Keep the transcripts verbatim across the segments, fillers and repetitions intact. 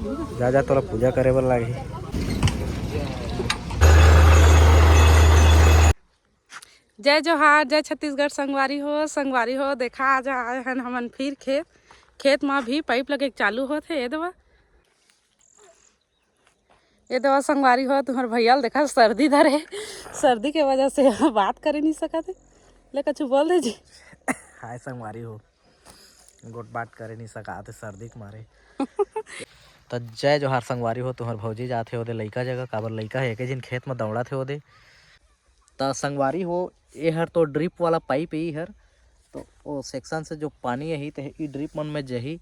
जा जा, तोला पूजा करे बर लागही। जय जोहार, जय छत्तीसगढ़ संगवारी हो। संगवारी हो, देखा आज आए हन हमन फिर खेत। खेत म भी पाइप लगे के चालू होत हे। ये देवा, ये देवा संगवारी हो, तुम्हर भैया ल देखा सर्दी धरे, सर्दी के वजह से बात करे नहीं सकत हे। ले कछु बोल दे जी। हाय संगवारी हो, गोठ बात करे नहीं सकत हे सर्दी के मारे। त जय जोहार संगवारी हो, तुम्हर भौजी जात हे ओदे लइका जगह, काबर लइका हे एके झिन खेत म दौड़त हे ओदे। त संगवारी हो, ए हर तो ड्रिप वाला पाइप ए हर, तो ओ सेक्शन से जो पानी आही ते ई ड्रिप मन में जही।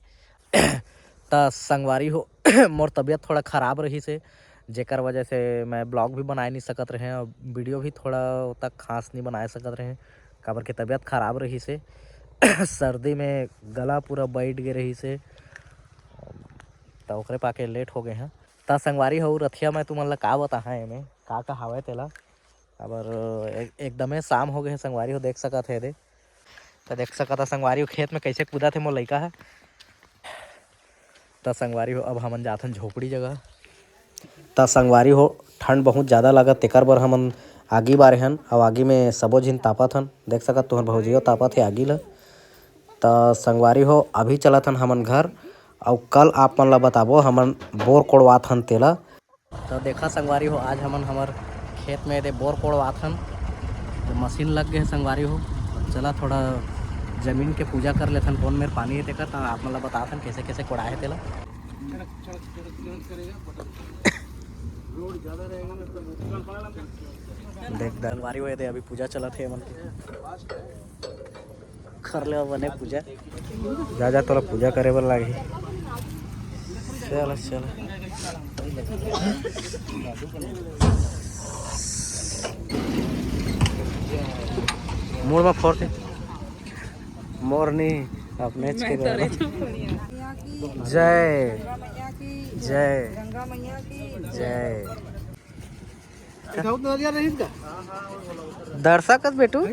त संगवारी हो, मोर तबीयत थोड़ा खराब रहिस हे, जेकर वजह से मैं ब्लॉग भी बनाए नहीं सकत रहे और वीडियो भी थोड़ा तक खास नहीं बनाए सकत रहे, काबर के तबीयत खराब रहिस हे। सर्दी में गला पूरा बैठ गे रहिस हे, त ओकरे पाके लेट हो गए हैं। त संगवारी हो, रथिया मैं तुमन ला का बताहा, एमे का का हावय तेला। अब एक, एकदमे शाम हो गए हे संगवारी हो, देख सकत हे दे। त देख सकत ह संगवारी हो, खेत में कैसे कूदत हे मोर लइका ह। त संगवारी हो, अब हमन जाथन झोपड़ी जगह। त संगवारी हो, ठंड बहुत ज़्यादा लागत, तेकर बर हमन आगी बारे हन, अउ आगी में सबो झिन तापत हन। देख सकत तुहर भौजियो तापत हे आगी ल। त संगवारी हो, अभी चलत हन हमन घर, अउ कल आप मन ल बताबो हमन बोर कोड़वात हन तेला। त देखा संगवारी हो, आज हमन हमर खेत में एदे बोर कोड़वात हन। त मशीन लग गए हे संगवारी हो। अब चला थोड़ा जमीन के पूजा कर लेथन, कौन मेर पानी हे तेकर, त आप मन ल बताथन कैसे कैसे कोड़ाए हे तेला। देख संगवारी हो, एदे अभी पूजा चलत हे एमन के। कर ले बने पूजा। जा जा, तोला पूजा करे बर लागही। चल चल। मुड़ में फोड़ दे। मोर नहीं, अपने के। जय। जय। जय। दर्शक हस बेटू,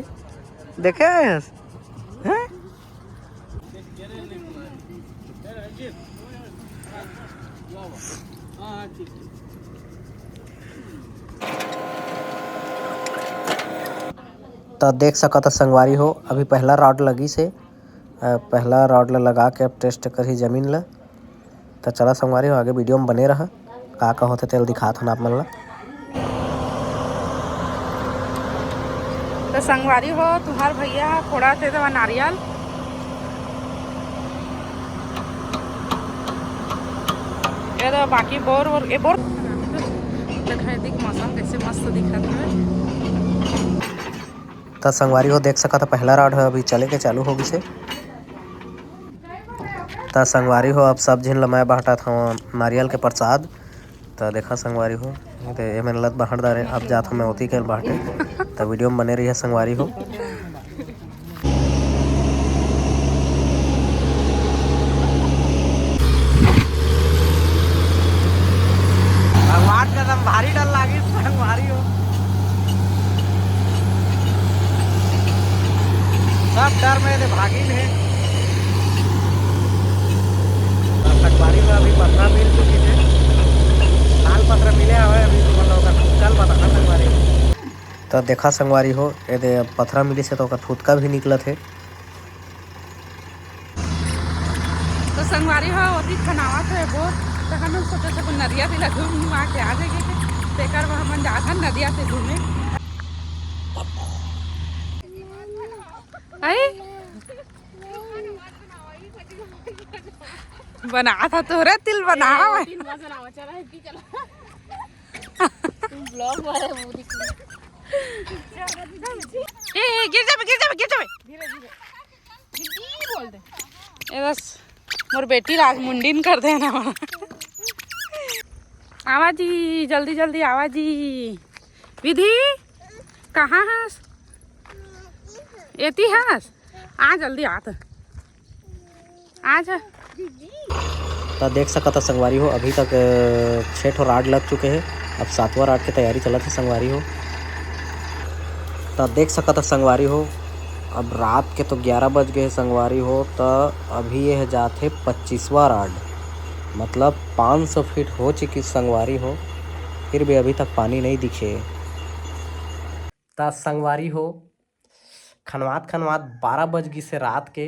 देखे आए हस? हैं? त देख सकत ह संगवारी हो, अभी पहला रॉड लगिस हे। अ, पहला रॉड ल लगा के अब टेस्ट करही जमीन ल। त चला संगवारी हो, आगे वीडियो में बने रहा, का का होथे तेल दिखात हन आप मन ला। त संगवारी हो, तुहार भैया ह फोड़त हे तेवा नारियल। ये तो बाकी बोर, बोर, ये बोर। देखा, ये देख, मौसम कैसे मस्त दिखत हवे। त संगवारी हो, देख सकत ह, पहला रॉड ह अभी चले के चालू हो गिस हे। त संगवारी हो, अब सब झिन ल मैं बांटत हंव नारियल के प्रसाद। त देखा संगवारी हो, ते एमन लत बांट डारे, अब जात हंव मैं ओती के बांटे। त वीडियो में बने रहिए संगवारी हो। भगवान कसम, भारी डर लागिस संगवारी हो। सब डर में ले भागिन हे। संगवारी हो, अभी पथरा मिल चुकिस हे, लाल पथरा मिले हवे। अभी तुमन लोग का कल बताना संगवारी हो। त देखा संगवारी हो, एदे पथरा मिलिस हे त ओकर फुतका भी निकलत हे। त संगवारी हो, ओती खनावत हे बोर, त हमन सोचे से नदिया तिला घूम घुमा के आ जाएंगे, तेकर बर हमन जाथन नदिया से घूमे। आई? बना था तोरे तिल बनावा है। तीन बार बनावा, चला है कि चला। तुम ब्लॉग वाले वो दिख। ए, ए, गिर जाबे, गिर जाबे, गिर जाबे। धीरे धीरे। दीदी बोल दे। ए बस, मोर बेटी ला आज मुंडीन कर देना। आवा जी, जल्दी जल्दी आवा जी। विधि, कहाँ हस? एती हस? आ जल्दी आ त। आ जा। त देख सकत ह संगवारी हो, अभी तक, अ, छः ठो राड लग चुके हे। अब सातवां राड के तैयारी चलत हे संगवारी हो। त देख सकत ह संगवारी हो, अब रात के तो ग्यारह बज गए हे संगवारी हो, त अभी ये जात हे पच्चीसवां राड। मतलब पाँच सौ फीट हो चुकी संगवारी हो, फिर भी अभी तक पानी नहीं दिखे। त संगवारी हो, खनवात खनवात बारह बज गिस हे रात के।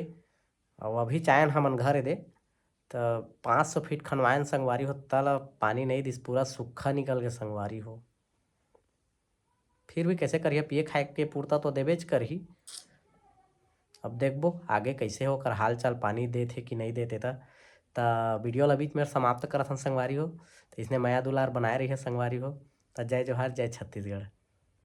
अब अभी चायन हमन घर दे, त पाँच सौ फीट खनवायन संगवारी हो, तला पानी नहीं दिस, पूरा सूखा निकल के संगवारी हो। फिर भी कैसे करिए, पिए खाए के पूर्ता तो देबेच करही। अब देखबो आगे कैसे हो, ओकर हाल चाल, पानी देत हे कि नहीं देत हे। त त वीडियो ला बीच में समाप्त करत हन संगवारी हो। त इसने मया दुलार बनाए रहिए संगवारी हो। त जय जोहार, जय छत्तीसगढ़।